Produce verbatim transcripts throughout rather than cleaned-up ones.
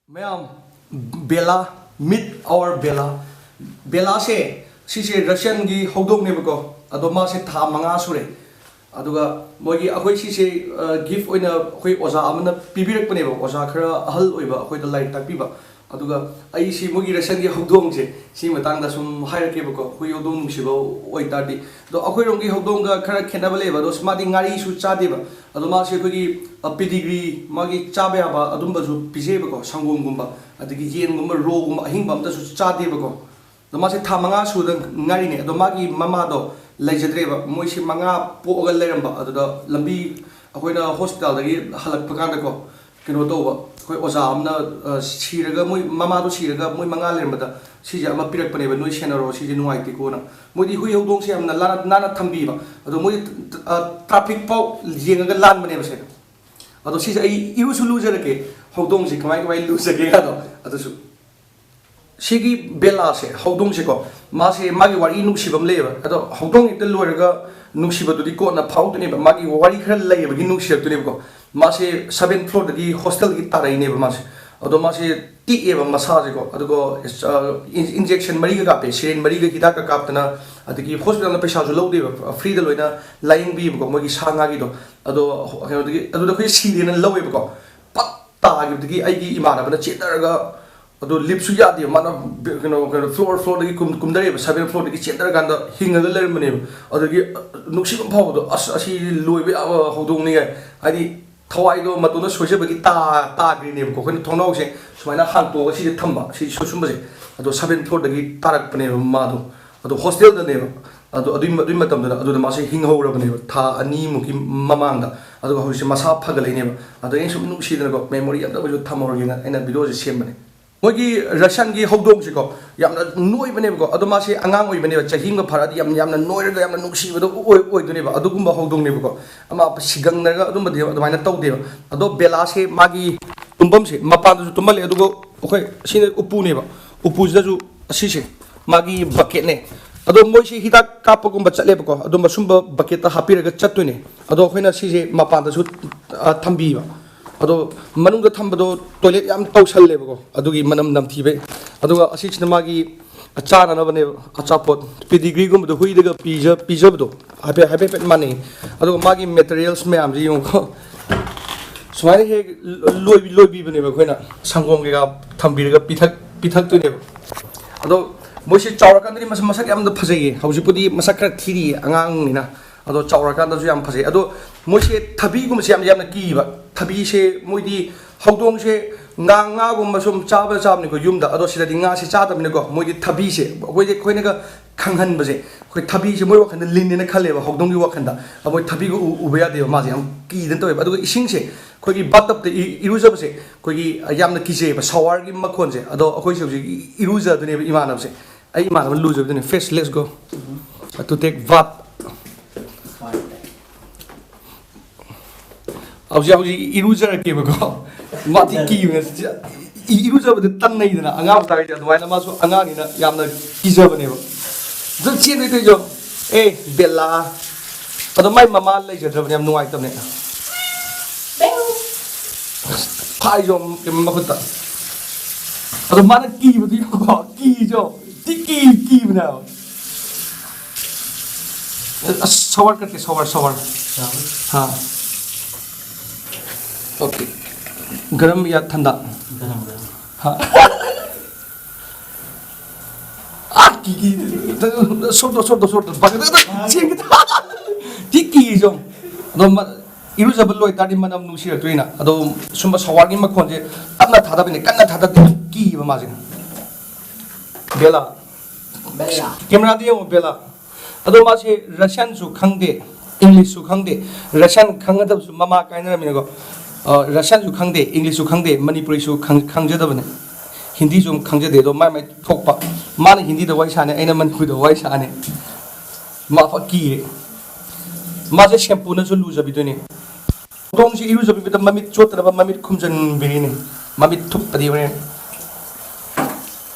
ꯃꯌꯥꯝ, Bela, meet our Bela. ꯕꯦꯂꯥꯁꯦ, ꯁꯤꯁꯦ ꯔꯁꯤꯌꯟꯒꯤ ꯍꯧꯗꯣꯡꯅꯦꯕꯀꯣ꯫ ꯑꯗꯣ ꯃꯥꯁꯦ ꯊꯥ ꯃꯉꯥ ꯁꯨꯔꯦ꯫ ꯑꯗꯨꯒ ꯃꯣꯏꯒꯤ, ꯑꯩꯈꯣꯏ ꯁꯤꯁꯦ ꯒꯤꯐ ꯑꯣꯏꯅ ꯑꯩꯈꯣꯏ ꯑꯣꯖꯥ ꯑꯃꯅ ꯄꯤꯕꯤꯔꯛꯄꯅꯦꯕ, ꯑꯣꯖꯥ ꯈꯔ ꯑꯍꯜ ꯑꯣꯏꯕ ꯑꯩꯈꯣꯏꯗ ꯂꯥꯏꯔꯤꯛ ꯇꯥꯛꯄꯤꯕ꯫ ꯑꯗꯨꯒ ꯑꯩꯁꯤ ꯃꯣꯏꯒꯤ ꯔꯁꯤꯌꯟꯒꯤ ꯍꯧꯗꯣꯡꯁꯦ ꯁꯤꯒꯤ ꯃꯇꯥꯡꯗ ꯁꯨꯝ ꯍꯥꯏꯔꯛꯀꯦꯕꯀꯣ, ꯍꯨꯏ ꯍꯧꯗꯣꯡ ꯅꯨꯡꯁꯤꯕ ꯑꯣꯏꯇꯥꯔꯗꯤ꯫ ꯑꯗꯣ ꯑꯩꯈꯣꯏꯔꯣꯝꯒꯤ ꯍꯧꯗꯣꯡꯒ ꯈꯔ ꯈꯦꯠꯅꯕ ꯂꯩꯌꯦꯕ꯫ ꯑꯗꯣ ꯃꯥꯗꯤ ꯉꯥꯔꯤꯁꯨ ꯆꯥꯗꯦꯕ꯫ ꯑꯗꯣ ꯃꯥꯁꯦ ꯑꯩꯈꯣꯏꯒꯤ ꯄꯤꯗꯤꯒ꯭ꯔꯤ, ꯃꯥꯒꯤ ꯆꯥꯕ ꯌꯥꯕ ꯑꯗꯨꯝꯕꯁꯨ ꯄꯤꯖꯩꯕꯀꯣ, ꯁꯪꯒꯣꯝꯒꯨꯝꯕ, ꯑꯗꯒꯤ ꯌꯦꯟꯒꯨꯝꯕ, ꯔꯣꯒꯨꯝꯕ, ꯑꯍꯤꯡꯕ ꯑꯝꯇꯁꯨ ꯆꯥꯗꯦꯕꯀꯣ꯫ ꯑꯗꯣ ꯃꯥꯁꯦ ꯊꯥ ꯃꯉꯥ ꯁꯨꯗ ꯉꯥꯏꯔꯤꯅꯦ꯫ ꯑꯗꯣ ꯃꯥꯒꯤ ꯃꯃꯥꯗꯣ ꯂꯩꯖꯗ꯭ꯔꯦꯕ, ꯃꯣꯏꯁꯤ ꯃꯉꯥ ꯄꯣꯛꯑꯒ ꯂꯩꯔꯝꯕ꯫ ꯑꯗꯨꯗ ꯂꯝꯕꯤ, ꯑꯩꯈꯣꯏꯅ ꯍꯣꯁꯄꯤꯇꯥꯜꯗꯒꯤ ꯍꯜꯂꯛꯄ ꯀꯥꯟꯗꯀꯣ, ꯀꯩꯅꯣ ꯇꯧꯕ, ꯑꯩꯈꯣꯏ ꯑꯣꯖꯥ ꯑꯃꯅ, ꯑ, ꯁꯤꯔꯒ, ꯃꯣꯏ ꯃꯃꯥꯗꯣ ꯁꯤꯔꯒ ꯃꯣꯏ ꯃꯉꯥ ꯂꯩꯔꯝꯕꯗ ꯁꯤꯁꯦ ꯑꯃ ꯄꯤꯔꯛꯄꯅꯦꯕ, "ꯅꯣꯏ ꯁꯦꯟꯅꯔꯣ, ꯁꯤꯁꯦ ꯅꯨꯡꯉꯥꯏꯇꯦꯀꯣꯅ"꯫ ꯃꯣꯏꯗꯤ ꯍꯨꯏ ꯍꯧꯗꯣꯡꯁꯦ ꯌꯥꯝꯅ ꯂꯥꯟꯅ, ꯅꯥꯟꯅ ꯊꯝꯕꯤꯕ꯫ ꯑꯗꯣ ꯃꯣꯏ, ꯑ, ꯇ꯭ꯔꯥꯐꯤꯛ ꯐꯥꯎ ꯌꯦꯡꯉꯒ ꯂꯥꯟꯕꯅꯦꯕ ꯁꯦ꯫ ꯑꯗꯣ ꯁꯤꯁꯦ ꯑꯩ ꯏꯔꯨꯁꯨ ꯂꯨꯖꯔꯛꯀꯦ, ꯍꯧꯗꯣꯡꯁꯦ ꯀꯃꯥꯏ ꯀꯃꯥꯏ ꯂꯨꯖꯒꯦ ꯍꯥꯏꯗꯣ꯫ ꯑꯗꯨꯁꯨ ꯁꯤꯒꯤ ꯕꯦꯂꯥꯁꯦ, ꯍꯧꯗꯣꯡꯁꯦꯀꯣ, ꯃꯥꯁꯦ, ꯃꯥꯒꯤ ꯋꯥꯔꯤ ꯅꯨꯡꯁꯤꯕ ꯑꯃ ꯂꯩꯌꯦꯕ꯫ ꯑꯗꯣ ꯍꯧꯗꯣꯡ ꯍꯦꯛꯇ ꯂꯣꯏꯔꯒ ꯅꯨꯡꯁꯤꯕꯗꯨꯗꯤ ꯀꯣꯟꯅ ꯐꯥꯎꯗꯣꯏꯅꯦꯕ꯫ ꯃꯥꯒꯤ ꯋꯥꯔꯤ ꯈꯔ ꯂꯩꯕꯒꯤ ꯅꯨꯡꯁꯤꯔꯛꯇꯣꯏꯅꯦꯕꯀꯣ꯫ ꯃꯥꯁꯦ ꯁꯚꯦꯟ ꯐ꯭ꯂꯣꯔꯗꯒꯤ ꯍꯣꯁꯇꯦꯜꯗꯒꯤ ꯇꯥꯔꯛꯏꯅꯦꯕ ꯃꯥꯁꯦ꯫ ꯑꯗꯣ ꯃꯥꯁꯦ ꯇꯤꯛꯑꯦꯕ ꯃꯁꯥꯁꯦꯀꯣ꯫ ꯑꯗꯨꯒ, ꯑ, ꯏꯟ-, ꯏꯟꯖꯦꯛꯁꯟ ꯃꯔꯤꯒ ꯀꯥꯞꯄꯦ, ꯁꯤꯔꯤꯟ ꯃꯔꯤꯒ ꯍꯤꯗꯥꯛꯀ ꯀꯥꯞꯇꯅ, ꯑꯗꯒꯤ ꯍꯣꯁꯄꯤꯇꯥꯜꯅ ꯄꯩꯁꯥꯁꯨ ꯂꯧꯗꯦꯕ, ꯐ꯭ꯔꯤꯗ ꯂꯣꯏꯅ ꯂꯥꯏꯌꯦꯡꯕꯤꯌꯦꯕꯀꯣ ꯃꯣꯏꯒꯤ ꯁꯥ ꯉꯥꯒꯤꯗꯣ꯫ ꯑꯗꯣ ꯀꯩꯅꯣꯗꯒꯤ, ꯑꯗꯨꯗ ꯑꯩꯈꯣꯏ ꯁꯤꯔꯦꯅ ꯂꯧꯋꯦꯕꯀꯣ꯫ ꯄꯠ ꯇꯥꯈꯤꯕꯗꯒꯤ ꯑꯩꯒꯤ ꯏꯃꯥꯟꯅꯕꯅ ꯆꯦꯟꯊꯔꯒ, ꯑꯗꯣ ꯂꯤꯞꯁꯨ ꯌꯥꯗꯦꯕ, ꯃꯥꯅ ꯀꯩꯅꯣ, ꯀꯩꯅꯣ, ꯐ꯭ꯂꯣꯔ, ꯐ꯭ꯂꯣꯔꯗꯒꯤ ꯀꯨꯝ-, ꯀꯨꯝꯊꯔꯛꯑꯦꯕ, ꯁꯚꯦꯟ ꯐ꯭ꯂꯣꯔꯗꯒꯤ ꯆꯦꯟꯊꯔꯀꯥꯟꯗ ꯍꯤꯡꯉꯒ ꯂꯩꯔꯝꯕꯅꯦꯕ꯫ ꯑꯗꯨꯗꯒꯤ, ꯑ, ꯅꯨꯡꯁꯤꯕ ꯑꯃ ꯐꯥꯎꯕꯗꯣ, "ꯑꯁ, ꯑꯁꯤ ꯂꯣꯏꯕ ꯌꯥꯕ ꯍꯧꯗꯣꯡꯅꯤ" ꯀꯥꯏ꯫ ꯍꯥꯏꯗꯤ, ꯊꯋꯥꯏꯗꯣ ꯃꯇꯣꯟꯗ ꯁꯣꯏꯖꯕꯒꯤ ꯇꯥ-, ꯇꯥꯈ꯭ꯔꯤꯅꯦꯕꯀꯣ꯫ ꯑꯩꯈꯣꯏꯅ ꯊꯣꯡꯅꯥꯎꯁꯦ ꯁꯨꯃꯥꯏꯅ ꯍꯥꯡꯇꯣꯛꯑꯒ ꯁꯤꯁꯦ ꯊꯝꯕ, ꯁꯤ ꯁꯨ-, ꯁꯨꯝꯕꯁꯦ꯫ ꯑꯗꯣ ꯁꯚꯦꯟ ꯐ꯭ꯂꯣꯔꯗꯒꯤ ꯇꯥꯔꯛꯄꯅꯦꯕ ꯃꯥꯗꯣ꯫ ꯑꯗꯣ ꯍꯣꯁꯇꯦꯜꯗꯅꯦꯕ꯫ ꯑꯗꯣ ꯑꯗꯨꯏ, ꯑꯗꯨꯏ ꯃꯇꯝꯗꯨꯗ ꯑꯗꯨꯗ ꯃꯥꯁꯦ ꯍꯤꯡꯍꯧꯔꯕꯅꯦꯕ, ꯊꯥ ꯑꯅꯤꯃꯨꯛꯀꯤ ꯃꯃꯥꯡꯗ꯫ ꯑꯗꯨꯒ ꯍꯧꯖꯤꯛꯁꯦ ꯃꯁꯥ ꯐꯒꯠꯂꯛꯏꯅꯦꯕ꯫ ꯑꯗꯣ ꯑꯩꯅ ꯁꯨꯝ ꯅꯨꯡꯁꯤꯗꯅꯀꯣ, ꯃꯦꯃꯣꯔꯤ ꯑꯝꯇ ꯑꯣꯏꯁꯨ ꯊꯝꯍꯧꯔꯒꯦꯅ ꯑꯩꯅ ꯚꯤꯗꯤꯑꯣꯁꯦ ꯁꯦꯝꯕꯅꯦ꯫ ꯃꯣꯏꯒꯤ ꯔꯁꯤꯌꯟꯒꯤ ꯍꯧꯗꯣꯡꯁꯤꯀꯣ, ꯌꯥꯝꯅ ꯅꯣꯏꯕꯅꯦꯕꯀꯣ꯫ ꯑꯗꯣ ꯃꯥꯁꯦ ꯑꯉꯥꯡ ꯑꯣꯏꯕꯅꯦꯕ, ꯆꯍꯤ ꯑꯃꯒ ꯐꯥꯔꯛꯑꯗꯤ ꯌꯥꯝ, ꯌꯥꯝꯅ ꯅꯣꯏꯔꯒ ꯌꯥꯝꯅ ꯅꯨꯡꯁꯤꯕꯗꯣ ꯑꯣꯏ-, ꯑꯣꯏꯗꯣꯏꯅꯦꯕ꯫ ꯑꯗꯨꯒꯨꯝꯕ ꯍꯧꯗꯣꯡꯅꯦꯕꯀꯣ꯫ ꯑꯃ ꯁꯤꯒꯪꯅꯔꯒ ꯑꯗꯨꯝꯕꯗꯤ ꯑꯗꯨꯃꯥꯏꯅ ꯇꯧꯗꯦꯕ꯫ ꯑꯗꯣ ꯕꯦꯂꯥꯁꯦ ꯃꯥꯒꯤ ꯇꯨꯝꯐꯝꯁꯦ ꯃꯄꯥꯟꯗꯁꯨ ꯇꯨꯝꯍꯜꯂꯦ, ꯑꯗꯨꯒ ꯑꯩꯈꯣꯏ ꯁꯤꯅ ꯎꯄꯨꯅꯦꯕ, ꯎꯄꯨꯁꯤꯗꯁꯨ ꯑꯁꯤꯁꯦ ꯃꯥꯒꯤ ꯕꯛꯀꯦꯠꯅꯦ꯫ ꯑꯗꯣ ꯃꯣꯏꯁꯤ ꯍꯤꯗꯥꯛ ꯀꯥꯞꯄꯒꯨꯝꯕ ꯆꯠꯂꯦꯕꯀꯣ, ꯑꯗꯨꯝꯕ ꯁꯨꯝꯕ ꯕꯛꯀꯦꯠꯇ ꯍꯥꯞꯄꯤꯔꯒ ꯆꯠꯇꯣꯏꯅꯦ꯫ ꯑꯗꯣ ꯑꯩꯈꯣꯏꯅ ꯁꯤꯁꯦ ꯃꯄꯥꯟꯗꯁꯨ, ꯑ, ꯊꯝꯕꯤꯕ꯫ ꯑꯗꯣ ꯃꯅꯨꯡꯗ ꯊꯝꯕꯗꯣ ꯇꯣꯏꯂꯦꯠ ꯌꯥꯝ ꯇꯧꯁꯜꯂꯦꯕꯀꯣ, ꯑꯗꯨꯒꯤ ꯃꯅꯝ ꯅꯝꯊꯤꯕꯩ꯫ ꯑꯗꯨꯒ ꯑꯁꯤꯁꯤꯅ ꯃꯥꯒꯤ ꯆꯥꯅꯅꯕꯅꯦꯕ, ꯑꯆꯥꯄꯣꯠ ꯄꯤꯗꯤꯒ꯭ꯔꯤꯒꯨꯝꯕꯗꯣ ꯍꯨꯏꯗꯒ ꯄꯤꯖ ꯄꯤꯖꯕꯗꯣ ꯍꯥꯏꯐꯦꯠ ꯍꯥꯏꯐꯦꯠ ꯍꯥꯏꯐꯦꯠ ꯃꯥꯟꯅꯩ꯫ ꯑꯗꯨꯒ ꯃꯥꯒꯤ ꯃꯦꯇꯔꯤꯌꯦꯜꯁ ꯃꯌꯥꯝꯁꯦ ꯌꯦꯡꯉꯨꯀꯣ, ꯁꯨꯃꯥꯏꯅ ꯍꯦꯛ ꯂꯣꯏꯕꯤ ꯂꯣꯏꯕꯤꯕꯅꯦꯕ ꯑꯩꯈꯣꯏꯅ ꯁꯪꯒꯣꯝ ꯀꯩꯀꯥ ꯊꯝꯕꯤꯔꯒ ꯄꯤꯊꯛ ꯄꯤꯊꯛꯇꯣꯏꯅꯦꯕ꯫ ꯑꯗꯣ ꯃꯣꯏꯁꯦ ꯆꯥꯎꯔꯀꯥꯟꯗꯗꯤ ꯃꯁꯛ ꯃꯁꯛ ꯌꯥꯝꯅ ꯐꯖꯩꯌꯦ꯫ ꯍꯧꯖꯤꯛꯄꯨꯗꯤ ꯃꯁꯛ ꯈꯔ ꯊꯤꯔꯤꯌꯦ ꯑꯉꯥꯡꯅꯤꯅ, ꯑꯗꯣ ꯆꯥꯎꯔꯀꯥꯟꯗꯁꯨ ꯌꯥꯝ ꯐꯖꯩ꯫ ꯑꯗꯣ ꯃꯣꯏꯁꯦ ꯊꯕꯤꯒꯨꯝꯕꯁꯦ ꯌꯥꯝ ꯌꯥꯝꯅ ꯀꯤꯕ꯫ ꯊꯕꯤꯁꯦ ꯃꯣꯏꯗꯤ, ꯍꯧꯗꯣꯡꯁꯦ ꯉꯥ, ꯉꯥꯒꯨꯝꯕ ꯁꯨꯝ ꯆꯥꯕ ꯆꯥꯕꯅꯤꯀꯣ ꯌꯨꯝꯗ, ꯑꯗꯣ ꯁꯤꯗꯗꯤ ꯉꯥꯁꯦ ꯆꯥꯗꯕꯅꯤꯅꯀꯣ, ꯃꯣꯏꯗꯤ ꯊꯕꯤꯁꯦ ꯑꯩꯈꯣꯏꯗꯤ, ꯑꯩꯈꯣꯏꯅꯒ ꯈꯪꯍꯟꯕꯁꯦ, ꯑꯩꯈꯣꯏ ꯊꯕꯤꯁꯦ ꯃꯣꯏ ꯋꯥꯈꯜꯗ ꯂꯤꯟꯅꯦꯅ ꯈꯜꯂꯦꯕ ꯍꯧꯗꯣꯡꯒꯤ ꯋꯥꯈꯜꯗ꯫ ꯑꯗꯣ ꯃꯣꯏ ꯊꯕꯤꯒ ꯎ-, ꯎꯕ ꯌꯥꯗꯦꯕ, ꯃꯥꯁꯦ ꯌꯥꯝ ꯀꯤꯗꯅ ꯇꯧꯋꯦꯕ꯫ ꯑꯗꯨꯒ ꯏꯁꯤꯡꯁꯦ ꯑꯩꯈꯣꯏꯒꯤ ꯕꯥꯠ ꯇꯞꯇ ꯏ-, ꯏꯔꯨꯖꯕꯁꯦ ꯑꯩꯈꯣꯏꯒꯤ ꯌꯥꯝꯅ ꯀꯤꯖꯩꯌꯦꯕ ꯁꯥꯋꯔꯒꯤ ꯃꯈꯣꯟꯁꯦ꯫ ꯑꯗꯣ ꯑꯩꯈꯣꯏꯁꯦ ꯍꯧꯖꯤꯛ ꯏ-, ꯏꯔꯨꯖꯗꯣꯏꯅꯦꯕ ꯏꯃꯥꯟꯅꯕꯁꯦ꯫ ꯑꯩ ꯏꯃꯥꯟꯅꯕ ꯂꯨꯖꯕꯗꯨꯅꯦ, first, let's go to take bath꯫ ꯍꯧꯖꯤꯛ ꯍꯧꯖꯤꯛ ꯏꯔꯨꯖꯔꯛꯀꯦꯕꯀꯣ꯫ ꯃꯥꯗꯤ ꯀꯤꯕꯅꯦ꯫ ꯏ-, ꯏꯔꯨꯖꯕꯗ ꯇꯟꯅꯩꯗꯅ ꯑꯉꯥꯡ ꯃꯆꯥꯈꯩꯁꯦ, ꯑꯗꯨꯃꯥꯏꯅ ꯃꯥꯁꯨ ꯑꯉꯥꯡꯅꯤꯅ ꯌꯥꯝꯅ ꯀꯤꯖꯕꯅꯦꯕ꯫ ꯑꯗꯨ ꯆꯦꯟꯗꯣꯏ ꯇꯧꯏꯗꯣ꯫ ꯑꯦ ꯕꯦꯂꯥ꯫ ꯑꯗꯣ ꯃꯥꯏ ꯃꯃꯥ ꯂꯩꯖꯗ꯭ꯔꯕꯅꯦ, ꯌꯥꯝ ꯅꯨꯡꯉꯥꯏꯇꯕꯅꯦ꯫ ꯐꯥꯏꯖꯣꯝ ꯃꯈꯨꯠꯇ꯫ ꯑꯗꯣ ꯃꯥꯅ ꯀꯤꯕꯗꯨ ꯌꯦꯡꯉꯨꯀꯣ, ꯀꯤꯖꯣ꯫ ꯇꯤ ꯀꯤ ꯀꯤꯕꯅꯦ ꯍꯥꯏꯕ꯫ ꯑꯁ, ꯁꯋꯥꯔ ꯀꯠꯀꯦ, ꯁꯋꯥꯔ, ꯁꯋꯥꯔ꯫ ꯍꯥ꯫ ꯑꯣꯀꯦ꯫ ꯒꯔꯝ ꯌꯥ ꯊꯟꯗꯥ? ꯒꯔꯝ, ꯒꯔꯝ꯫ ꯍꯥ꯫ ꯑꯥ, ꯀꯤ, ꯀꯤ, ꯁꯣꯔꯠꯇꯣ, ꯁꯣꯔꯠꯇꯣ, ꯁꯣꯔꯠꯇꯣ꯫ ꯕꯥ-, ꯆꯦꯟꯒꯦ ꯇꯧ-, ꯇꯤ ꯀꯤꯖꯣ꯫ ꯑꯗꯣ ꯃ-, ꯏꯔꯨꯖꯕ ꯂꯣꯏꯇꯥꯔꯗꯤ ꯃꯅꯝ ꯅꯨꯡꯁꯤꯔꯛꯇꯣꯏꯅ꯫ ꯑꯗꯣ ꯁꯨꯝꯕ ꯁꯋꯥꯔꯒꯤ ꯃꯈꯣꯟꯁꯦ ꯇꯞꯅ ꯊꯥꯗꯕꯅꯦ, ꯀꯟꯅ ꯊꯥꯗꯕꯗꯤ ꯀꯤꯕ ꯃꯥꯁꯦ꯫ ꯕꯦꯂꯥ꯫ ꯕꯦꯂꯥ꯫ ꯀꯦꯃꯦꯔꯥꯗ ꯌꯦꯡꯉꯣ, ꯕꯦꯂꯥ꯫ ꯑꯗꯣ ꯃꯥꯁꯦ ꯔꯁꯤꯌꯥꯟꯁꯨ ꯈꯪꯗꯦ, ꯏꯪꯂꯤꯁꯁꯨ ꯈꯪꯗꯦ꯫ ꯔꯁꯤꯌꯥꯟ ꯈꯪꯒꯗꯕꯁꯨ ꯃꯃꯥ ꯀꯥꯏꯅꯔꯝꯃꯤꯅꯀꯣ꯫ ꯑ, ꯔꯁꯤꯌꯥꯟꯁꯨ ꯈꯪꯗꯦ, ꯏꯪꯂꯤꯁꯁꯨ ꯈꯪꯗꯦ, ꯃꯅꯤꯄꯨꯔꯤꯁꯨ ꯈꯪ-, ꯈꯪꯖꯗꯕꯅꯦ꯫ ꯍꯤꯟꯗꯤꯁꯨ ꯑꯃꯨꯛ ꯈꯪꯖꯗꯦ꯫ ꯑꯗꯣ ꯃꯥꯏ ꯃꯥꯏ ꯊꯣꯛꯄ꯫ ꯃꯥꯅ ꯍꯤꯟꯗꯤꯗ ꯋꯥꯔꯤ ꯁꯥꯅꯤ, ꯑꯩꯅ ꯃꯅꯤꯄꯨꯔꯤꯗ ꯋꯥꯔꯤ ꯁꯥꯅꯤ꯫ ꯃꯥ ꯐ ꯀꯤꯔꯦ꯫ ꯃꯥꯁꯦ ꯁꯦꯝꯄꯨꯅꯁꯨ ꯂꯨꯖꯕꯤꯗꯣꯏꯅꯦ꯫ ꯍꯧꯗꯣꯡꯁꯤ ꯏꯔꯨꯖꯕꯤꯕꯗ ꯃꯃꯤꯠ ꯆꯣꯠꯇꯅꯕ ꯃꯃꯤꯠ ꯈꯨꯝꯖꯤꯟꯕꯤꯔꯤꯅꯦ꯫ ꯃꯃꯤꯠ ꯊꯨꯞꯄꯗꯤ ꯍꯣꯔꯦꯟ꯫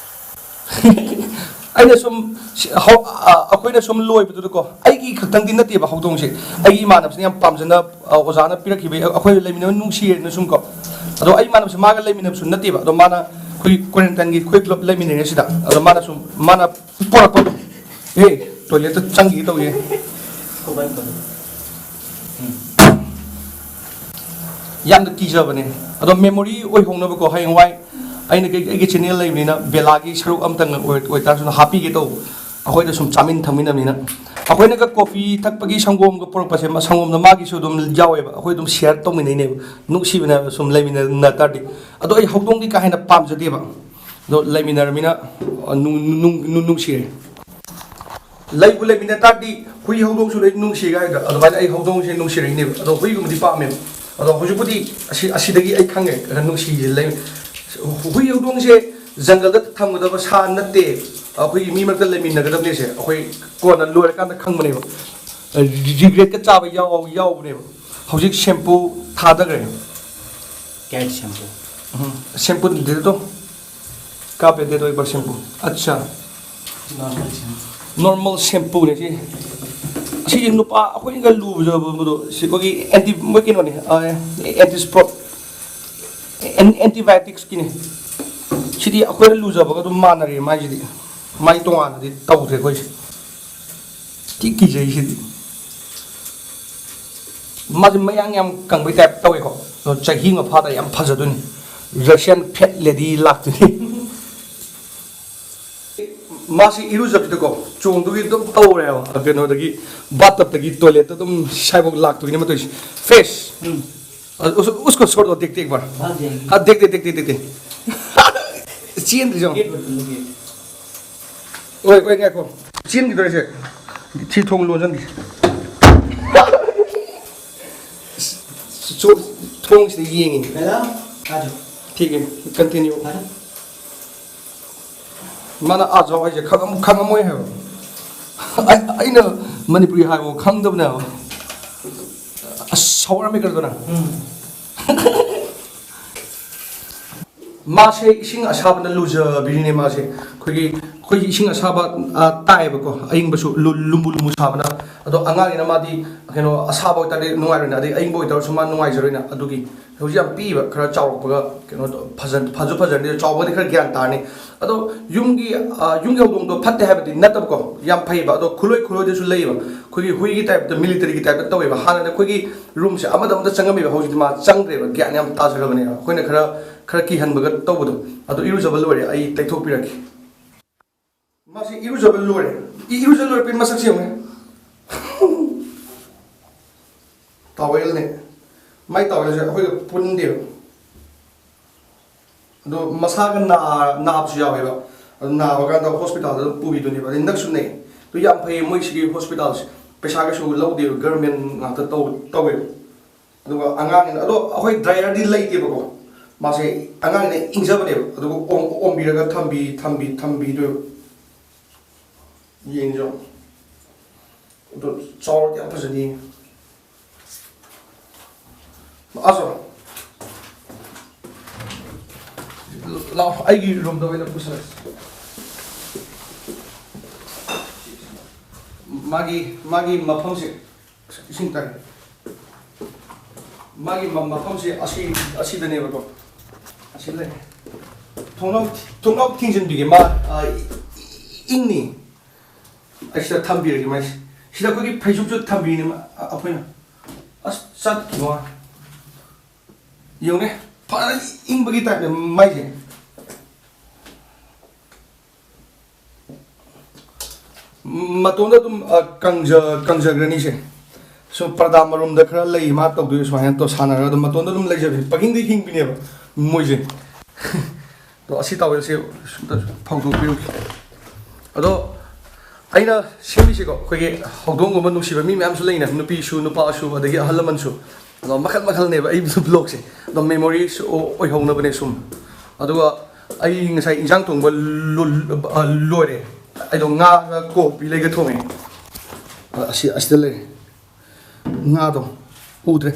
ꯑꯩꯅ ꯁꯨꯝ ꯁꯤ-, ꯍꯧ-, ꯑ, ꯑꯩꯈꯣꯏꯅ ꯁꯨꯝ ꯂꯣꯏꯕꯗꯨꯗꯀꯣ, ꯑꯩꯒꯤ ꯈꯛꯇꯪꯗꯤ ꯅꯠꯇꯦꯕ ꯍꯧꯗꯣꯡꯁꯦ, ꯑꯩꯒꯤ ꯏꯃꯥꯟꯅꯕꯁꯤꯅ ꯌꯥꯝ ꯄꯥꯝꯖꯅ, ꯑ, ꯑꯣꯖꯥꯅ ꯄꯤꯔꯛꯈꯤꯕ, ꯑꯩꯈꯣꯏ ꯂꯩꯃꯤꯟꯅꯕ ꯅꯨꯡꯁꯤꯌꯦꯅ ꯁꯨꯝ ꯀꯣ꯫ ꯑꯗꯣ ꯑꯩ ꯏꯃꯥꯟꯅꯕꯁꯦ ꯃꯥꯒ ꯂꯩꯃꯤꯟꯅꯕꯁꯨ ꯅꯠꯇꯦꯕ, ꯑꯗꯣ ꯃꯥꯅ ꯑꯩꯈꯣꯏ ꯀ꯭ꯋꯥꯔꯦꯟꯇꯥꯏꯟꯒꯤ ꯑꯩꯈꯣꯏ ꯄꯨꯂꯞ ꯂꯩꯃꯤꯟꯅꯩꯅꯦ ꯁꯤꯗ꯫ ꯑꯗꯣ ꯃꯥꯅ ꯁꯨꯝ, ꯃꯥꯅ ꯄꯣꯔꯛꯄꯗꯣ, "ꯑꯦ, ꯇꯣꯏꯂꯦꯠꯇ ꯆꯪꯈꯤꯒꯦ ꯇꯧꯏ"꯫ ꯌꯥꯝꯅ ꯀꯤꯖꯕꯅꯦ꯫ ꯑꯗꯣ ꯃꯦꯃꯣꯔꯤ ꯑꯣꯏꯍꯧꯅꯕꯀꯣ, ꯍꯌꯦꯡꯋꯥꯏ ꯑꯩꯅ ꯀꯩ-, ꯑꯩꯒꯤ ꯆꯦꯅꯦꯜ ꯂꯩꯕꯅꯤꯅ ꯕꯦꯂꯥꯒꯤ ꯁꯔꯨꯛ ꯑꯃꯇꯪ ꯑꯣꯏ-, ꯑꯣꯏꯇꯥꯔꯁꯨ ꯍꯥꯞꯄꯤꯒꯦ ꯇꯧꯕ꯫ ꯑꯩꯈꯣꯏꯗ ꯁꯨꯝ ꯆꯥꯃꯤꯟ ꯊꯛꯃꯤꯟꯅꯕꯅꯤꯅ꯫ ꯑꯩꯈꯣꯏꯅꯒ ꯀꯣꯐꯤ ꯊꯛꯄꯒꯤ ꯁꯪꯒꯣꯝꯒ ꯄꯨꯔꯛꯄꯁꯦ, ꯃ-, ꯁꯪꯒꯣꯝꯗ ꯃꯥꯒꯤꯁꯨ ꯑꯗꯨꯝ ꯌꯥꯎꯋꯦꯕ꯫ ꯑꯩꯈꯣꯏ ꯑꯗꯨꯝ ꯁꯤꯌꯔ ꯇꯧꯃꯤꯟꯅꯩꯅꯦꯕ꯫ ꯅꯨꯡꯁꯤꯕꯅꯦꯕ ꯁꯨꯝ ꯂꯩꯃꯤꯟꯅ ꯇꯥꯔꯗꯤ꯫ ꯑꯗꯣ ꯑꯩ ꯍꯧꯗꯣꯡꯗꯤ ꯀꯥ ꯍꯦꯟꯅ ꯄꯥꯝꯖꯗꯦꯕ꯫ ꯑꯗꯣ ꯂꯩꯃꯤꯟꯅꯔꯃꯤꯅ, ꯑ, ꯅꯨꯡ-, ꯅꯨꯡ-, ꯅꯨꯡ-, ꯅꯨꯡꯁꯤꯔꯦ꯫ ꯂꯩꯕꯨ ꯂꯩꯃꯤꯟꯅ ꯇꯥꯔꯗꯤ ꯍꯨꯏ ꯍꯧꯗꯣꯡꯁꯨ ꯂꯣꯏ ꯅꯨꯡꯁꯤꯒ ꯍꯥꯏꯗ꯭ꯔꯥ? ꯑꯗꯨꯃꯥꯏꯅ ꯑꯩ ꯍꯧꯗꯣꯡꯁꯦ ꯅꯨꯡꯁꯤꯔꯛꯏꯅꯦꯕ꯫ ꯑꯗꯣ ꯍꯨꯏꯒꯨꯝꯕꯗꯤ ꯄꯥꯝꯃꯦꯕ꯫ ꯑꯗꯣ ꯍꯧꯖꯤꯛꯄꯨꯗꯤ ꯑꯁꯤ, ꯑꯁꯤꯗꯒꯤ ꯑꯩ ꯈꯪꯉꯦ ꯈꯔ ꯅꯨꯡꯁꯤꯁꯦ ꯂꯩ-, ꯍꯨꯏ ꯍꯧꯗꯣꯡꯁꯦ ꯖꯪꯒꯜꯗ ꯊꯝꯒꯗꯕ ꯁꯥ ꯅꯠꯇꯦ꯫ ꯑꯩꯈꯣꯏꯒꯤ ꯃꯤ ꯃꯔꯛꯇ ꯂꯩꯃꯤꯟꯅꯒꯗꯕꯅꯦꯁꯦ ꯑꯩꯈꯣꯏ ꯀꯣꯟꯅ ꯂꯣꯏꯔꯀꯥꯟꯗ ꯈꯪꯕꯅꯦꯕ꯫ ꯔꯤꯒ꯭ꯔꯦꯠꯀ ꯆꯥꯕ ꯌꯥꯎ-, ꯌꯥꯎꯕꯅꯦꯕ꯫ ꯍꯧꯖꯤꯛ ꯁꯦꯝꯄꯨ ꯊꯥꯗꯈ꯭ꯔꯦ꯫ ꯀꯦꯠ ꯁꯦꯝꯄꯨ꯫ ꯎꯝ, ꯁꯦꯝꯄꯨ ꯗꯦꯗꯣ꯫ ꯀꯥꯞꯄꯦ ꯗꯦꯗꯣ ꯏꯕꯔ ꯁꯦꯝꯄꯨ꯫ ꯑꯠꯆꯥ꯫ Normal shampoo. ꯅꯣꯔꯃꯦꯜ ꯁꯦꯝꯄꯨꯅꯦ ꯁꯤ꯫ ꯑꯁꯤꯁꯦ ꯅꯨꯄꯥ ꯑꯩꯈꯣꯏꯅꯒ ꯂꯨꯖꯕꯗꯣ ꯁꯤ ꯑꯩꯈꯣꯏꯒꯤ ꯑꯦꯟꯇꯤ, ꯃꯣꯏ ꯀꯩꯅꯣꯅꯦ, ꯑ, ꯑꯦꯟꯇꯤ ꯁ꯭ꯄꯣꯠ, ꯑꯦꯟ-, ꯑꯦꯟꯇꯤꯕꯥꯌꯣꯇꯤꯛꯁꯀꯤꯅꯦ꯫ ꯁꯤꯗꯤ ꯑꯩꯈꯣꯏꯅ ꯂꯨꯖꯕꯒ ꯑꯗꯨꯝ ꯃꯥꯟꯅꯔꯦ ꯃꯥꯏꯁꯤꯗꯤ꯫ ꯃꯥꯏ ꯇꯣꯉꯥꯟꯅꯗꯤ ꯇꯧꯗ꯭ꯔꯦ ꯑꯩꯈꯣꯏꯁꯦ꯫ ꯊꯤ ꯀꯤꯖꯩ ꯁꯤꯗꯤ꯫ ꯃꯥꯁꯦ ꯃꯌꯥꯡ ꯌꯥꯝ ꯀꯪꯕꯩ ꯇꯥꯏꯞ ꯇꯧꯋꯦꯀꯣ꯫ ꯑꯗꯣ ꯆꯍꯤ ꯑꯃ ꯐꯥꯗ ꯌꯥꯝ ꯐꯖꯗꯣꯏꯅꯤ꯫ ꯔꯁꯤꯌꯥꯟ ꯐꯦꯠ ꯂꯦꯗꯤ ꯂꯥꯛꯇꯣꯏꯅꯤ꯫ ꯃꯥꯁꯤ ꯏꯔꯨꯖꯕꯁꯤꯗꯀꯣ, ꯆꯣꯡꯗꯨꯒꯤ ꯑꯗꯨꯝ ꯇꯧꯔꯦꯕ꯫ ꯀꯩꯅꯣꯗꯒꯤ, ꯕꯥꯠꯇꯞꯇꯒꯤ ꯇꯣꯏꯂꯦꯠꯇ ꯑꯗꯨꯝ ꯁꯥꯏꯕꯣꯛ ꯂꯥꯛꯇꯣꯏꯅꯦ ꯃꯇꯧꯁꯦ꯫ ꯐ꯭ꯔꯦꯁ꯫ ꯎꯝ꯫ ꯑ, ꯎꯁ-, ꯎꯁꯀꯣ ꯁꯣꯔꯗꯣ ꯗꯦꯛ ꯗꯦꯛ ꯕꯥꯔ꯫ ꯍꯥ, ꯗꯦꯛ ꯗꯦꯛ ꯗꯦꯛ ꯗꯦꯛ ꯗꯦꯛ ꯗꯦꯛ꯫ ꯆꯦꯟꯗ꯭ꯔꯤ ꯌꯦꯡꯉꯣ꯫ ꯒꯦꯠ ꯃꯇꯨꯡꯗꯒꯤ꯫ ꯑꯣꯏ, ꯑꯣꯏ, ꯉꯥꯏꯈꯣ꯫ ꯆꯦꯟꯈꯤꯗꯣꯔꯦꯁꯦ꯫ ꯁꯤ ꯊꯣꯡ ꯂꯣꯟꯁꯤꯟꯒꯦ꯫ ꯆꯣ-, ꯊꯣꯡꯁꯤꯗ ꯌꯦꯡꯉꯤ꯫ ꯃꯦꯗꯥꯝ, ꯑꯥ ꯖꯥꯎ꯫ ꯊꯤꯛ ꯍꯦ, ꯀꯟꯇꯤꯅ꯭ꯌꯨ꯫ ꯃꯥꯅ ꯑꯥ ꯖꯥꯎ ꯍꯥꯏꯁꯦ ꯈꯪꯉꯝ-, ꯈꯪꯉꯝꯃꯣꯏ ꯍꯥꯏꯕ꯫ ꯑꯩ-, ꯑꯩꯅ ꯃꯅꯤꯄꯨꯔꯤ ꯍꯥꯏꯕ ꯈꯪꯗꯕꯅꯦꯕ꯫ ꯑꯁ, ꯁꯥꯎꯔꯝꯃꯦ ꯀꯩꯅꯣꯗꯅ꯫ ꯎꯝ꯫ ꯃꯥꯁꯦ ꯏꯁꯤꯡ ꯑꯁꯥꯕꯅ ꯂꯨꯖꯕꯤꯔꯤꯅꯦ ꯃꯥꯁꯦ꯫ ꯑꯩꯈꯣꯏꯒꯤ ꯑꯩꯈꯣꯏꯒꯤ ꯏꯁꯤꯡ ꯑꯁꯥꯕ, ꯑ, ꯇꯥꯏꯌꯦꯕꯀꯣ, ꯑꯌꯤꯡꯕꯁꯨ ꯂꯨ-, ꯂꯨꯝꯕꯨ ꯂꯨꯝꯕꯨ ꯁꯥꯕꯅ꯫ ꯑꯗꯣ ꯑꯉꯥꯡꯅꯤꯅ ꯃꯥꯗꯤ ꯀꯩꯅꯣ ꯑꯁꯥꯕ ꯑꯣꯏꯇꯥꯔꯗꯤ ꯅꯨꯡꯉꯥꯏꯔꯣꯏꯅ, ꯑꯗꯩ ꯑꯌꯤꯡꯕ ꯑꯣꯏꯇꯥꯔꯁꯨ ꯃꯥ ꯅꯨꯡꯉꯥꯏꯖꯔꯣꯏꯅ꯫ ꯑꯗꯨꯒꯤ ꯍꯧꯖꯤꯛ ꯌꯥꯝ ꯄꯤꯛꯏꯕ, ꯈꯔ ꯆꯥꯎꯔꯛꯄꯒ ꯀꯩꯅꯣ ꯇꯧ-, ꯐꯖ-, ꯐꯁꯨ ꯐꯖꯔꯅꯤ, ꯆꯥꯎꯕꯗꯤ ꯈꯔ ꯒ꯭ꯌꯥꯟ ꯇꯥꯔꯅꯤ꯫ ꯑꯗꯣ ꯌꯨꯝꯒꯤ, ꯑ, ꯌꯨꯝꯒꯤ ꯍꯧꯗꯣꯡꯗꯣ ꯐꯠꯇꯦ ꯍꯥꯏꯕꯗꯤ ꯅꯠꯇꯕꯀꯣ, ꯌꯥꯝ ꯐꯩꯕ꯫ ꯑꯗꯣ ꯈꯨꯂꯣꯏ ꯈꯨꯂꯣꯏꯗꯁꯨ ꯂꯩꯌꯦꯕ, ꯑꯩꯈꯣꯏꯒꯤ ꯍꯨꯏꯒꯤ ꯇꯥꯏꯞꯇ, ꯃꯤꯂꯤꯇꯔꯤꯒꯤ ꯇꯥꯏꯞꯇ ꯇꯧꯋꯦꯕ꯫ ꯍꯥꯟꯅꯗꯤ ꯑꯩꯈꯣꯏꯒꯤ ꯔꯨꯝꯁꯦ ꯑꯃꯗ ꯑꯃꯗ ꯆꯪꯉꯝꯃꯦꯕ, ꯍꯧꯖꯤꯛꯇꯤ ꯃꯥ ꯆꯪꯗ꯭ꯔꯦꯕ, ꯒ꯭ꯌꯥꯟ ꯌꯥꯝ ꯇꯥꯖꯔꯕꯅꯦꯕ꯫ ꯑꯩꯈꯣꯏꯅ ꯈꯔ, ꯈꯔ ꯀꯤꯍꯟꯕꯒ ꯇꯧꯕꯗꯣ꯫ ꯑꯗꯣ ꯏꯔꯨꯖꯕ ꯂꯣꯏꯔꯦ, ꯑꯩ ꯇꯩꯊꯣꯛꯄꯤꯔꯛꯀꯦ꯫ ꯃꯥꯁꯤ ꯏꯔꯨꯖꯕ ꯂꯣꯏꯔꯦ꯫ ꯏ-, ꯏꯔꯨꯖ ꯂꯣꯏꯔꯛꯄꯩ ꯃꯁꯛꯁꯦ ꯌꯦꯡꯉꯨꯅꯦ꯫ ꯇꯥꯋꯦꯜꯅꯦ꯫ ꯃꯥꯏ ꯇꯥꯋꯦꯜꯁꯦ ꯑꯩꯈꯣꯏꯒ ꯄꯨꯟꯗꯦꯕ꯫ ꯑꯗꯣ ꯃꯁꯥꯒ ꯅꯥ-, ꯅꯥꯕꯁꯨ ꯌꯥꯎꯋꯦꯕ꯫ ꯑꯗꯣ ꯅꯥꯕ ꯀꯥꯟꯗ ꯍꯣꯁꯄꯤꯇꯥꯜꯗ ꯑꯗꯨꯝ ꯄꯨꯕꯤꯗꯣꯏꯅꯦꯕ꯫ ꯑꯗꯩ ꯅꯛꯁꯨ ꯅꯛꯑꯦ꯫ ꯑꯗꯣ ꯌꯥꯝ ꯐꯩꯌꯦ ꯃꯣꯏ ꯁꯤꯒꯤ ꯍꯣꯁꯄꯤꯇꯥꯜꯁꯦ꯫ ꯄꯩꯁꯥ ꯀꯩꯁꯨ ꯂꯧꯗꯦꯕ, ꯒꯔꯃꯦꯟ ꯉꯥꯛꯇ ꯇꯧ-, ꯇꯧꯋꯦꯕ꯫ ꯑꯗꯨꯒ ꯑꯉꯥꯡꯅꯤꯅ, ꯑꯗꯣ ꯑꯩꯈꯣꯏ ꯗ꯭ꯔꯥꯏꯌꯔꯗꯤ ꯂꯩꯇꯦꯕꯀꯣ꯫ ꯃꯥꯁꯦ ꯑꯉꯥꯡꯅꯤꯅ ꯏꯪꯖꯕꯅꯦꯕ꯫ ꯑꯗꯨꯒ ꯑꯣꯝ-, ꯑꯣꯝꯕꯤꯔꯒ ꯊꯝꯕꯤ-, ꯊꯝꯕꯤ-, ꯊꯝꯕꯤꯗꯣꯏꯕ꯫ ꯌꯦꯡꯖꯧ꯫ ꯑꯗꯣ ꯆꯥꯎꯔꯗꯤ ꯌꯥꯝ ꯐꯖꯅꯤ꯫ ꯑꯁꯣ꯫ ꯂꯥꯎ, ꯑꯩꯒꯤ ꯔꯨꯝꯗ ꯑꯣꯏꯅ ꯄꯨꯁꯜꯂꯁꯤ꯫ ꯃꯥꯒꯤ, ꯃꯥꯒꯤ ꯃꯐꯝꯁꯦ ꯏꯁꯤꯡ ꯇꯥꯏ꯫ ꯃꯥꯒꯤ ꯃ-, ꯃꯐꯝꯁꯦ ꯑꯁꯤ, ꯑꯁꯤꯗꯅꯦꯕꯀꯣ꯫ ꯑꯁꯤ ꯂꯩ꯫ ꯊꯣꯡꯅꯥꯎ, ꯊꯣꯡꯅꯥꯎ ꯊꯤꯡꯖꯤꯟꯕꯤꯒꯦ꯫ ꯃꯥ, ꯑ, ꯏꯪꯅꯤ꯫ ꯑꯩ ꯁꯤꯗ ꯊꯝꯕꯤꯔꯒꯦ ꯃꯥꯏꯁꯦ꯫ ꯁꯤꯗ ꯑꯩꯈꯣꯏꯒꯤ ꯐꯩꯖꯨꯞꯁꯨ ꯊꯝꯕꯤꯅꯦ ꯃꯥ, ꯑ, ꯑꯩꯈꯣꯏꯅ꯫ ꯑꯁ, ꯆꯠꯈꯤꯕ ꯋꯥꯅꯤ꯫ ꯌꯦꯡꯉꯨꯅꯦ꯫ ꯐꯖꯅ ꯏꯪꯕꯒꯤ ꯇꯥꯏꯞꯅꯦ ꯃꯥꯏꯁꯦ꯫ ꯃꯇꯣꯟꯗ ꯑꯗꯨꯝ, ꯑ, ꯀꯪꯖ-, ꯀꯪꯖꯈ꯭ꯔꯅꯤꯁꯦ꯫ ꯁꯨꯝ ꯄꯔꯗꯥ ꯃꯔꯨꯝꯗ ꯈꯔ ꯂꯩ ꯃꯥ ꯇꯧꯗꯣꯏ ꯁꯨꯃꯥꯏꯅ ꯇꯧ ꯁꯥꯟꯅꯔꯒ ꯑꯗꯨꯝ ꯃꯇꯣꯟꯗ ꯑꯗꯨꯝ ꯂꯩꯖꯕꯅꯤ꯫ ꯄꯪꯍꯤꯡꯗ ꯍꯤꯡꯕꯤꯅꯦꯕ ꯃꯣꯏꯁꯦ꯫ ꯑꯗꯣ ꯑꯁꯤ ꯇꯥꯋꯦꯜꯁꯦ ꯁꯨꯝꯇ ꯐꯧꯗꯣꯛꯄꯤꯔꯨꯒꯦ꯫ ꯑꯗꯣ ꯑꯩꯅ ꯁꯦꯝꯃꯤꯁꯦꯀꯣ, ꯑꯩꯈꯣꯏꯒꯤ ꯍꯧꯗꯣꯡꯒꯨꯝꯕ ꯅꯨꯡꯁꯤꯕ ꯃꯤ ꯃꯌꯥꯝꯁꯨ ꯂꯩꯅ, ꯅꯨꯄꯤꯁꯨ ꯅꯨꯄꯥꯁꯨ ꯑꯗꯒꯤ ꯑꯍꯜ ꯂꯃꯟꯁꯨ꯫ ꯑꯗꯣ ꯃꯈꯜ ꯃꯈꯜꯅꯦꯕ ꯑꯩ ꯕ꯭ꯂꯣꯛꯁꯦ꯫ ꯑꯗꯣ ꯃꯦꯃꯣꯔꯤꯁꯨ ꯑꯣꯏꯍꯧꯅꯕꯅꯦ ꯁꯨꯝ꯫ ꯑꯗꯨꯒ ꯑꯩ ꯉꯁꯥꯏ ꯏꯟꯖꯥꯡ ꯊꯣꯡꯕ ꯂꯣ-, ꯑ, ꯂꯣꯏꯔꯦ꯫ ꯑꯩꯗꯣ ꯉꯥꯒ ꯀꯣꯕꯤ ꯂꯩꯒ ꯊꯣꯡꯉꯦ꯫ ꯑ, ꯑꯁꯤ, ꯑꯁꯤꯗ ꯂꯩꯔꯦ꯫ ꯉꯥꯗꯣ ꯎꯗ꯭ꯔꯦ꯫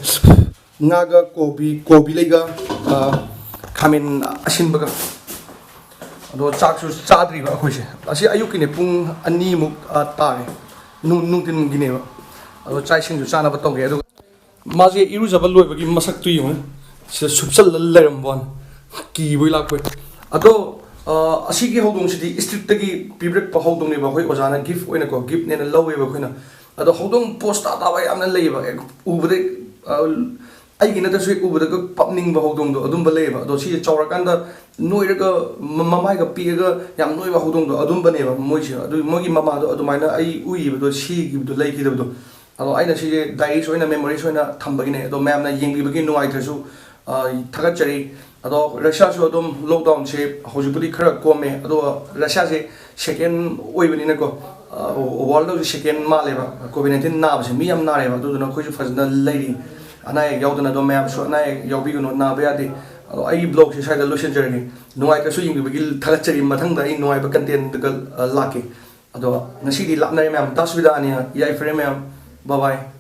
ꯉꯥꯒ ꯀꯣꯕꯤ, ꯀꯣꯕꯤ ꯂꯩꯒ, ꯑ, ꯈꯥꯃꯦꯟ ꯑꯁꯤꯟꯕꯒ꯫ ꯑꯗꯣ ꯆꯥꯛꯁꯨ ꯆꯥꯗ꯭ꯔꯤꯕ ꯑꯩꯈꯣꯏꯁꯦ꯫ ꯑꯁꯤ ꯑꯌꯨꯛꯀꯤꯅꯦ, ꯄꯨꯡ ꯑꯅꯤꯃꯨꯛ, ꯑ, ꯇꯥꯔꯦ꯫ ꯅꯨꯡ-, ꯅꯨꯡꯊꯤꯟꯒꯤꯅꯦꯕ꯫ ꯑꯗꯣ ꯆꯥꯛ ꯏꯁꯤꯡꯁꯨ ꯆꯥꯅꯕ ꯇꯧꯒꯦ꯫ ꯑꯗꯨꯒ ꯃꯥꯁꯦ ꯏꯔꯨꯖꯕ ꯂꯣꯏꯕꯒꯤ ꯃꯁꯛꯇꯨ ꯌꯦꯡꯉꯨꯅꯦ꯫ ꯁꯤꯗ ꯁꯨꯞꯆꯜꯂ ꯂꯩꯔꯝꯕ ꯋꯥꯅꯤ꯫ ꯀꯤꯕꯣꯏ ꯂꯥꯛꯄꯣꯏ꯫ ꯑꯗꯣ, ꯑ, ꯑꯁꯤꯒꯤ ꯍꯧꯗꯣꯡꯁꯤꯗꯤ street ꯇꯒꯤ ꯄꯤꯕꯤꯔꯛꯄ ꯍꯧꯗꯣꯡꯅꯦꯕ꯫ ꯑꯩꯈꯣꯏ ꯑꯣꯖꯥꯅ gift ꯑꯣꯏꯅꯀꯣ, gift ꯅꯦꯅ ꯂꯧꯋꯦꯕ ꯑꯩꯈꯣꯏꯅ꯫ ꯑꯗꯣ ꯍꯧꯗꯣꯡ ꯄꯣꯁ ꯇꯥ ꯇꯥꯕ ꯌꯥꯝꯅ ꯂꯩꯌꯦꯕ꯫ ꯍꯦꯛ ꯎꯕꯗ, ꯑ, ꯑꯩꯒꯤ ꯅꯠꯇ꯭ꯔꯁꯨ ꯍꯦꯛ ꯎꯕꯗꯒ ꯄꯞꯅꯤꯡꯕ ꯍꯧꯗꯣꯡꯗꯣ ꯑꯗꯨꯝꯕ ꯂꯩꯌꯦꯕ꯫ ꯑꯗꯣ ꯁꯤꯁꯦ ꯆꯥꯎꯔꯀꯥꯟꯗ ꯅꯣꯏꯔꯒ ꯃ-, ꯃꯃꯥꯏꯒ ꯄꯤꯛꯑꯒ ꯌꯥꯝ ꯅꯣꯏꯕ ꯍꯧꯗꯣꯡꯗꯣ ꯑꯗꯨꯝꯕꯅꯦꯕ ꯃꯣꯏꯁꯦ꯫ ꯑꯗꯨ ꯃꯣꯏꯒꯤ ꯃꯃꯥꯗꯣ ꯑꯗꯨꯃꯥꯏꯅ ꯑꯩ ꯎꯏꯕꯗꯣ, ꯁꯤꯈꯤꯕꯗꯣ, ꯂꯩꯈꯤꯗꯕꯗꯣ꯫ ꯑꯗꯣ ꯑꯩꯅ ꯁꯤꯁꯦ diaries ꯑꯣꯏꯅ, memories ꯑꯣꯏꯅ ꯊꯝꯕꯒꯤꯅꯦ꯫ ꯑꯗꯣ ꯃꯌꯥꯝꯅ ꯌꯦꯡꯕꯤꯕꯒꯤ ꯅꯨꯡꯉꯥꯏꯇ꯭ꯔꯁꯨ, ꯑ, ꯊꯥꯒꯠꯆꯔꯤ꯫ ꯑꯗꯣ ꯔꯁꯤꯌꯥꯁꯨ ꯑꯗꯨꯝ lockdown ꯁꯦ ꯍꯧꯖꯤꯛꯄꯨꯗꯤ ꯈꯔ ꯀꯣꯝꯃꯦ꯫ ꯑꯗꯣ ꯔꯁꯤꯌꯥꯁꯦ second ꯑꯣꯏꯕꯅꯤꯅꯀꯣ, ꯑ, world ꯁꯦ second ꯃꯥꯜꯂꯦꯕ꯫ COVID nineteen ꯅꯥꯕꯁꯦ ꯃꯤ ꯌꯥꯝ ꯅꯥꯔꯦꯕ꯫ ꯑꯗꯨꯗꯨꯅ ꯑꯩꯈꯣꯏꯁꯨ ꯐꯖꯅ ꯂꯩꯔꯤ꯫ ꯑꯅꯥ ꯑꯌꯦꯛ ꯌꯥꯎꯗꯅ꯫ ꯑꯗꯣ ꯃꯌꯥꯝꯁꯨ ꯑꯅꯥ ꯑꯌꯦꯛ ꯌꯥꯎꯕꯤꯒꯅꯨ, ꯅꯥꯕ ꯌꯥꯗꯦ꯫ ꯑꯗꯣ ꯑꯩꯒꯤ vlog ꯁꯦ ꯁ꯭ꯋꯥꯏꯗ ꯂꯣꯏꯁꯤꯟꯖꯔꯒꯦ꯫ ꯅꯨꯡꯉꯥꯏꯇ꯭ꯔꯁꯨ ꯌꯦꯡꯕꯤꯕꯒꯤ ꯊꯥꯒꯠꯆꯔꯤ꯫ ꯃꯊꯪꯗ ꯑꯩ ꯅꯨꯡꯉꯥꯏꯕ content ꯒ, ꯑ, ꯂꯥꯛꯀꯦ꯫ ꯑꯗꯣ ꯉꯁꯤꯗꯤ ꯂꯥꯞꯅꯔꯦ ꯃꯌꯥꯝ꯫ ꯗꯥꯁ ꯕꯤꯗꯥꯅꯤꯌꯥ, ꯌꯥꯏꯐꯔꯦ ꯃꯌꯥꯝ꯫ Bye bye꯫